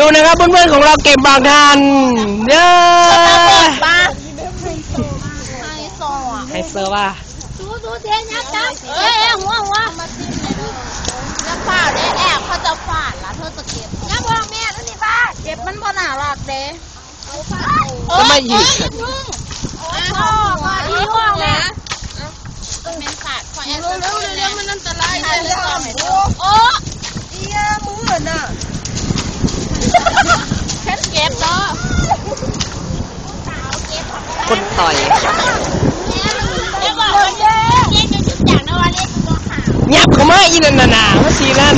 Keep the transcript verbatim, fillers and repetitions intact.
ดูนะครับ เพื่อนๆของเราเก็บหมากทัน เย้ ปะไฮโซอ่ะ ไฮเซอร์ว่า ดูดูเทียนยักษ์ครับเอ้ยหัวหัวมาซิมเลยดูแล้วฝ่าได้แอบเขาจะฝ่าแล้วเธอจะเก็บแล้วบอกแม่แล้วนี่ป้าเก็บมันบ่หนาหลักเด้ ก็ไม่หยิบ พ่อมาที่ห้องแม่เป็นศาสตร์คอยแอบ เร็วๆเร็วๆมันอันตรายเลย โอ้ยเยี่ยมือน่ะ ฉันเก็บเนาะ คนต่อย เดี๋ยวบอกว่าเจ๊เจ๊จะจุดอย่างนะวันนี้ตัวขาว หยับเข้ามาอีนั่นน่ะนะมาสีนั่น